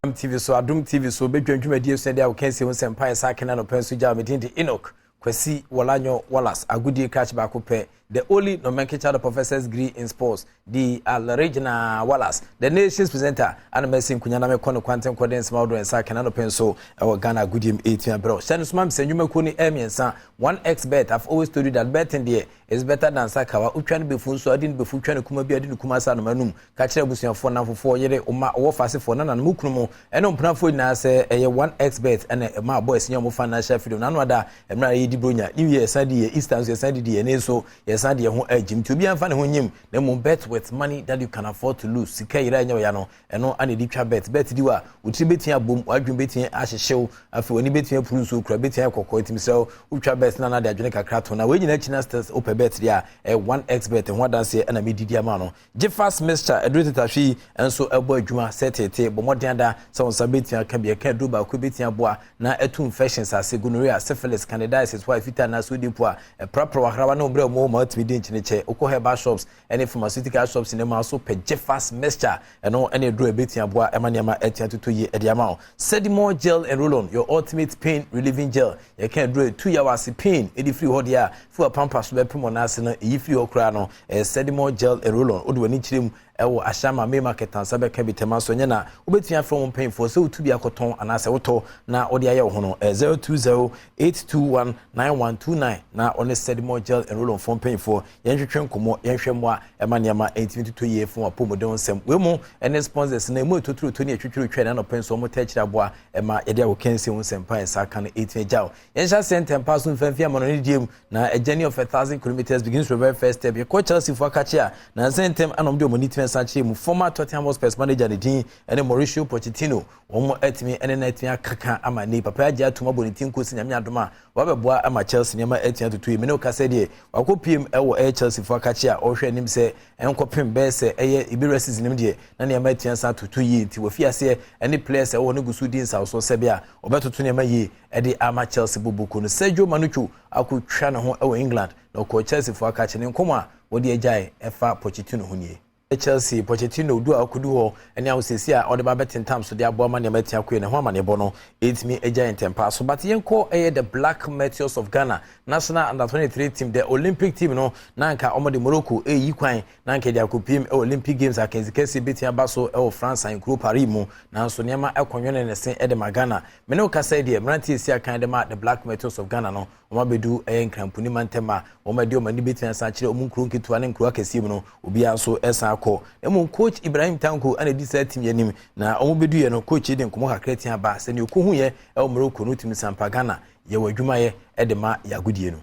TV so, Adom TV so, bɛdwa dwumadie so deɛ a wɔka ho nsɛmpa yɛ saa kena nɔpɛ nso gya. Medin de Enoch Kwasi Wɔlanyo Wallace, agodie krakye baako pɛ, the only nomenclature, the professor's degree in sports, the original Wallace, the nation's presenter. Ana mɛsi nkunya na mɛkɔ no kwanten kɔde nsɛm ahodoɔ nsa kena nɔpɛ nso ɛwɔ Ghana agodie mu ɛtua berɛ hyɛ no soma mesɛ nnwumakuo no ɛmmiɛnsa. 1xBet, I've always told you that betting there is better than sakawa. Wotwa no bɛfu nso ade no bɛfu, twa no kuma bi ade no kuma sa anoma num ka kyerɛ abusuafoɔ, namfofoɔ, yere, ɔma ɔwɔ fasefoɔ, nananom, kunu mu ɛne mpenafoɔ nyinaa sɛ ɛyɛ 1xBet ɛna ɛma boys nyɛ ɔmo financial freedom. Nano ada mmerɛ a yɛdi bronya, New Year yɛsan di yɛ, Easter nso yɛsan di di yɛ, ne nso yɛsan de yɛn ho agyim, nti obiara mfa ne ho nyim na mmom bet with money that you can afford to lose. Sika yera ɛnyɛ ɔya no, ɛno ana ɛdi twa bet. Bet di wa wotiri bɛtumi abom, wadwene bɛtumi ahyehyew, afei w'ani bɛtumi apuru nsuo kura bɛtumi ayɛ kɔkɔɔ. Nti sɛ wotwa bet na na de adwene kakra to na wei nyinaa akyi na still wopɛ bet deɛ a, ɛyɛ 1xBet ho adanseɛ ɛna medidi ama no. Gyefas mixture, ɛduro tetahwe yi nso ɛbɔ adwuma sɛ tete. Bɔ mmɔden ada sɛ wo nsa bɛtumi aka bi. Ɛka aduro baako bɛtumi aboa na ɛtu infections ase, gonorrhea, syphilis, candidiasis, hɔ a fitaa anaasɛ wodi po a ɛprapra wahrawa ne wobrɛ mu ma watumi di nkyene kyɛ. Wokɔ herbal shops ɛne pharmaceutical shops ne ma so pɛ Gyefas mixture, ɛno ɛne aduro a ɛbɛtumi aboa ɛma nneɛma ɛtumi atoto yie ɛde ama wo. Sedimo gel and roll on, your ultimate pain relieving gel. Yɛka aduro ɛtu yaw ase, pain ɛde firi hɔ deɛ a fi wɔ pampa so bɛpem wɔ n'ase no, ɛyi firi hɔ koraa no, ɛyɛ Sedimo gel and roll on. Wode w'ani kyerɛ mu ɛwɔ Ahyɛma main market ansa bɛka bi tɛma so nyɛ na wobɛtumi afrɛ wo mpanyinfoɔ sɛ wotu bi akɔtɔn anaasɛ wotɔ na wode ayɛ wo ho no, 0208219129 na ɔne Sedimo gel and roll on fo mpanyinfoɔ yɛnhwehwɛ nkɔmmɔ, yɛnhwɛ mmoa ɛma nneɛma ɛntumi totɔ yie fo apɔmuden nsɛm. Wei mu ɛne sponsors na emu etotoro ne etwitwiri twɛ na nɔpɛ nso wɔn tɛ akyire aboa ɛma yɛde awɔ kɛnse ho nsɛmpa yɛn ka no ɛtumi agya wo. Yɛnhyɛ aseɛ ntɛmpa so mfɛmfɛ ama no ne die mu na a journey of 1,000 kilometres begins with the very first step. Yɛkɔ Chelsea fo akakye a nansa ntɛm ɛna wɔn de wɔn ani tumi san kyerɛ mu. Former Tottenham Hotspurs manager ne din ɛne Mauricio Pochettino. Wɔn atumi ɛne na atumi akaka ama ne papa agye atum abɔ ne ti nkosi. Nyame adom a wabɛboa ama Chelsea nneɛma atumi atoto yi. Mene kasa deɛ wakɔ piem ɛwɔ ɛyɛ Chelsea fo akakye a ɔhwɛ anim sɛ ɛnkɔpem bɛyɛ sɛ ɛyɛ ebira season nim deɛ na nneɛma atumi asan atoto yie, nti wafi aseɛ ɛne players ɛwɔ ne gu so di nsawso sɛbi a ɔbɛtoto nneɛma yie ɛde ama Chelsea boboko no. Sergio Manucho akɔtwa ne ho ɛwɔ England na ɔkɔ Chelsea fo akakye ne nkɔmɔ a wɔde agyae ɛfa Pochettino ho nie. Chelsea Pochettino du a ɔkɔdu hɔ ɛne ahosiesie a ɔde ba bɛtentam so de aboa ma nneɛma atia kɔɛ ne ho amanebɔ no ɛtumi agya ntɛmpa so. But yɛnkɔ ɛyɛ the Black Meteors of Ghana national under 23 team, the Olympic team no, na nka ɔmɔde Morocco ɛyi kwan na nka de akɔpiem ɛwɔ Olympic Games akansi kɛseɛ bɛtumi aba so ɛwɔ France ankuro Paris mu, nanso nneɛma ɛkɔnwene ne se ɛde ma Ghana. Mene wo kasa deɛ, mmeranteɛ si akan de ma the Black Meteors of Ghana no, wɔn abɛdu ɛyɛ Nkramponi mantam a wɔn adi wɔn ani bɛtumi asan kyerɛ wɔn nkuro nketewa ne nkuro akɛseɛ mu no, obiara nso ɛsan akɔ. Emu coach Ibrahim Tanko ɛna edi saa team yɛ anim na wɔn bɛdu yɛ no, coach yi de nkɔmɔ kakra tia ba sɛnea okohu yɛ ɛwɔ Morocco no tumi sampa Ghana yɛwɔ adwumayɛ ɛde ma yɛagodie no.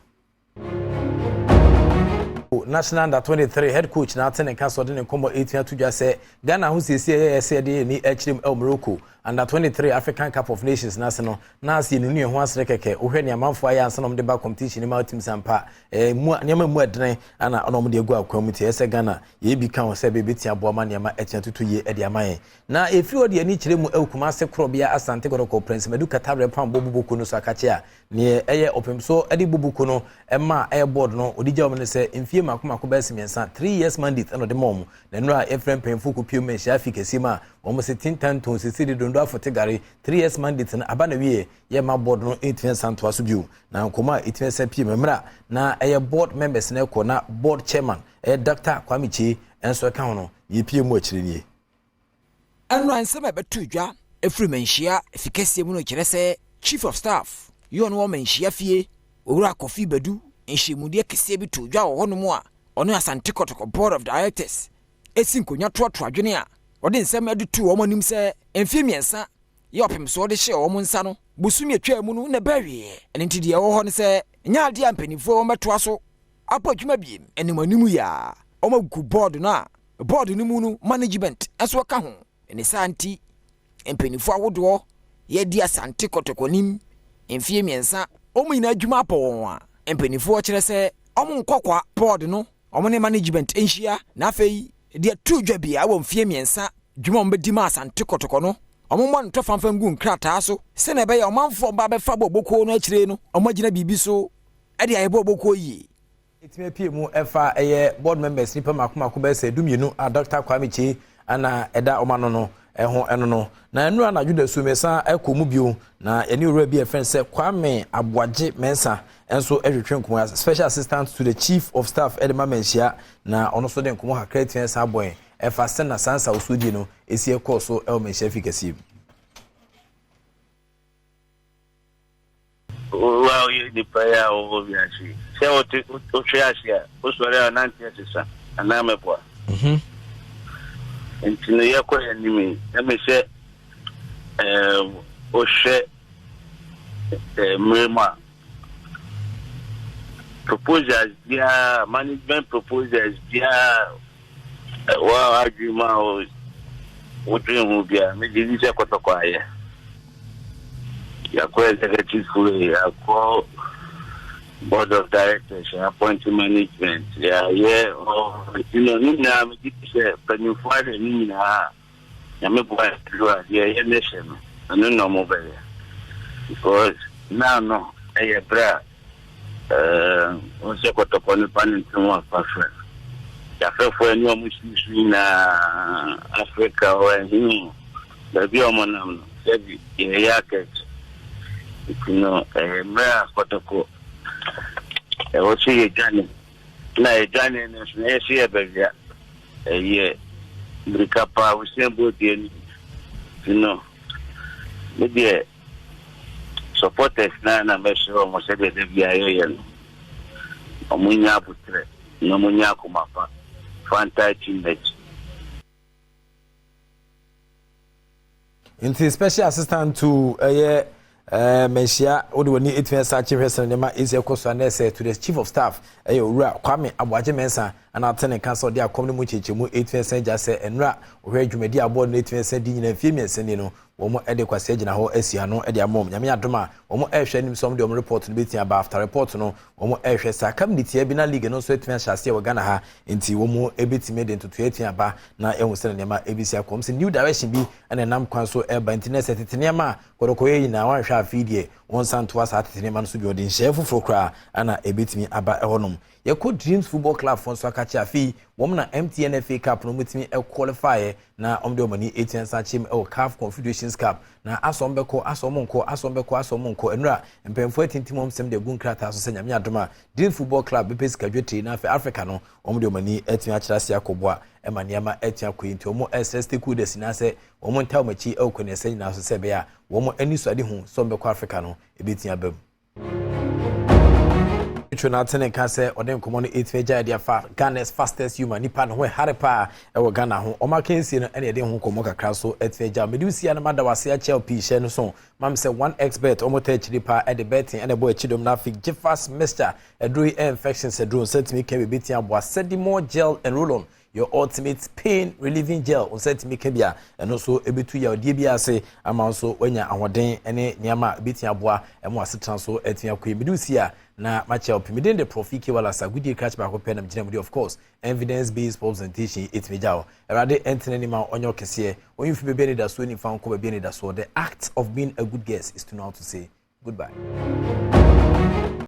National under 23 head coach na ate ne nka sɛ ɔde ne nkɔmmɔ ɛtumi ato dwa sɛ Ghana ho siesie ɛyɛ sɛ yɛde ani akyerɛ mu ɛwɔ Morocco Under 23 African Cup of Nations n'ase no, na ase yɛnunu yɛn ho asere kɛkɛ. Wohwɛ nea amanfoɔ ayɛ ansa na wɔde ba competition no mu a, wotumi sampa mu nneɛma mu ɛdene ana ɔna wɔde agu akwan mu, nti ɛsɛ Ghana yɛbi ka ho sɛ bɛbɛtia aboa ma nneɛma atua tutu yie ɛde ama yɛn. Na ɛfiri hɔ de ani kyerɛ mu ɛwɔ Kumase korɔbea Asante Kɔtɔkɔ Prince Madu Katabrɛ pam bɔ boboko no so akakye a neɛ ɛyɛ ɔpem so ɛde boboko no ɛma ɛyɛ board no ɔde gya wɔn no sɛ mfie mako mako bɛyɛ 3, 3 years mandate ɛna ɔde ma wɔn. Na nnura a yɛfrɛ mpanyinfoɔ kɔpie mu nhyia afi kɛseɛ mu a wɔn sɛ tintanton sisi de dondo afote gare, 3 years mandate no aba na wie yɛ ma board no ɛntumi nsa ntoa so bio. Na nkɔmɔ a ɛtumi nsa pie mu mmerɛ na ɛyɛ board members no ɛkɔ na board chairman ɛyɛ Dr Kwame Kyei nso ɛka ho no, yɛpie mu akyire nie. Ɛno a nsɛm a ɛbɛto dwa ɛfiri Manhyia fi kɛseɛ mu no kyerɛ sɛ chief of staff yi ɔno wɔ Manhyia fie, Owura Kofi Badu, nhyiamudeɛ kɛseɛ bi to dwa wɔ hɔnom a ɔne Asante Kɔtɔkɔ board of directors ɛsi nkonnwa toatoa adwene a ɔde nsɛm de to wɔn anim sɛ mfeɛ 3 yɛ ɔpem so ɔde hyɛɛ wɔn nsa no, bosome atwa mu no na ɛbɛ awieɛ. Ɛno nti deɛ ɛwɔ hɔ no sɛ nyɛ adeɛ a mpanimfoɔ wɔn bɛtoa so abɔ adwuma biem anim anim yi a wɔn agu board no a board no mu no management nso ka ho. Ɛne saa nti mpanimfoɔ ahodoɔ yɛdi Asante Kɔtɔkɔ nim mfeɛ 3, wɔn nyinaa adwuma apɔ wɔn a mpanimfoɔ kyerɛ sɛ wɔn nkɔkwa board no, wɔn ne management nhyia na afei deɛ tu dwa bia wɔ mfeɛ 3 dwuma a wɔn bɛdi ma Asante Kɔtɔkɔ no, wɔn mmɔ ntɔ fanfa ngu nkrataa so sɛnea ɛbɛyɛ ɔmanfoɔ ba bɛfa bɔ bokuo no akyire no, wɔn agyina biribi so ɛde ayɛ bɔ bokuo yie. Ɛtumi apue mu ɛfa ɛyɛ board members nipa mako mako bɛyɛ sɛ 12 a Dr Kwame Kyei ana ɛda ɔma no. Ɛho ɛno no na nnura anadwo da so mmiɛnsa ɛkɔ mu bio na ɛne owura bi a yɛfrɛ sɛ Kwame Aboagye Mensah nso ɛhwehwɛ nkɔmɔ, special assistant to the chief of staff ɛde ma Manhyia, na ɔno nso de nkɔmɔ kakra atua saa bɔn ɛfa sɛ na saa nsawosodie no esi ɛkɔɔ so ɛwɔ Manhyia fi kɛseɛ mu. Wo a woyɛ nipa yi a wɔwɔ wiase yi, sɛ wote wohwe ase a, wosɔre a nante asesa anaa mɛboa. Nti no yɛkɔ yɛn anim yi, ɛmi sɛ wohwɛ mmerɛ mu a, proposals biara, management proposals biara ɛwɔ adwene mu a wodwen ho biara, megye di sɛ Kɔtɔkɔ ayɛ. Yɛakɔ executive way, yɛakɔ board of directors, appoint management, yɛayɛ. Nti no ne nyinaa megye di sɛ mpanyimfoɔ ahwɛ ne nyinaa. Nyame boa duro a deɛ ɛyɛ ne hyɛ no, ɛno na ɔmo bɛyɛ, because now no ɛyɛ berɛ a wɔn sɛ Kɔtɔkɔ no pa ne ntɛm afa frɛ yɛafɛfoɔ ne ɔmo si so nyinaa Africa ɔ ɛhe baabi a ɔmo nam no, sɛbi yɛyɛ akɛse. Nti no ɛyɛ mmerɛ a Kɔtɔkɔ ɛwɔ sɛ yɛdwane, na yɛdwane no nso na yɛsɛ yɛ baabi a ɛyɛ mirika paa Usain Bolt deɛ no. Nti no me deɛ, supporters na mɛsrɛ wɔn sɛdeɛ da bi a yɛyɛ no, ɔmo nya abotrɛ na ɔmo nya akoma pa fanta team n'akyi. Nti special assistant to ɛyɛ Manhyia, wode w'ani ɛtumi asa akye hwɛ sɛ nneɛma ɛsi ɛkɔ so anɛ to the chief of staff, ɛyɛ Owura Kwame Aboagye Mensah, ana ate ne nka sɛ ɔde akɔm no mu nkyɛnkyɛmu ɛtumi ɛsɛn gya sɛ nnura wɔhwɛ dwumadi aboɔ no ɛtumi ɛsɛn di nyina mfie 3 ni no, wɔn ɛde kwasi agyina hɔ asi ano ɛde ama wɔn. Nyame adom a, wɔn ɛrehwɛ anim sɛ wɔn de wɔn report no bɛtumi aba. After report no, wɔn ɛrehwɛ sɛ aka minitia bi na league no nso atumi ahyɛ aseɛ wɔ Ghana ha, nti wɔn ɛbɛtumi de ntotoeɛ atumi aba na ɛho sɛ nneɛma ɛbɛsi akɔ. Wɔn sɛ new direction bi ɛna ɛnam kwan so ɛreba, nti na ɛsɛ tete nneɛma a Kɔtɔkɔyɛ nyinaa wɔanhwɛ. Afei deɛ wɔn nsa ntoa saa tete nneɛma no so bi, ɔde nhyɛn foforɔ koraa ɛna ɛbɛtumi aba ɛhɔnom. Yɛkɔ Dreams Football Club fo nso aka kyerɛ afei wɔn na MTN FA Cup no wɔtumi qualify na wɔn de wɔn ani etua nsa akyɛm ɛwɔ CAF Confederations Cup, na asɔ wɔn bɛkɔ, asɔ wɔn nkɔ, asɔ wɔn bɛkɔ, asɔ wɔn nkɔ. Nnura mpanyinfoɔ atintim wɔn nsɛm de agu nkrataa so sɛ Nyame adom a, Dreams Football Club bɛpɛ sika dwetire na afei Africa no wɔn de wɔn ani atumi akyerɛ ase akɔboa ɛma nneɛma atumi akɔ yi. Nti wɔn ɛsrɛ stakeholders nyinaa sɛ wɔn nta wɔn akyi ɛwɔ kɔnɛsɛ nyinaa so sɛ ɛbɛyɛ a wɔn ani so ade ho sɛ wɔn bɛkɔ Africa no ebɛtumi aba mu. Twitwi na atene nka sɛ ɔde nkɔmɔ no ɛtumi agya de afa Ghana's fastest human, nipa ne ho ɛhare paa ɛwɔ Ghana ho ɔmo akansie no, ɛna yɛde ho nkɔmɔ kakra so ɛtumi agya. Mede wosia no mada wase akyɛw pii hyɛ no so mam sɛ one expert ɔmo ta akyiri paa ɛde betting ɛna ɛbɔ akyi dɔm na afei Gyefas mixture ɛduro yi, air infections ɛduro nsa tumi ka bi bɛtumi aboa. Sedimo gel and roll on, your ultimate pain relieving gel, nsa tumi ka bi a ɛno nso ɛbɛtu yawdeɛ bi ase ama nso wanya ahoɔden ne nneɛma a ɛbɛtumi aboa ɛmo asetena so ɛtumi akɔ yi. Mede wosi a na makyɛ ɔpɛ mede de Profi K Wallace agodie krakye baako pɛ nam gyina mu de, of course, evidence based presentation ɛtumi gya hɔ. Awurade ɛntena anim a ɔnyɛ ɔkɛseɛ, ɔnyɛ fi baabi anidasoɔ nifa nkɔ baabi anidasoɔ. The act of being a good guest is to know how to say goodbye.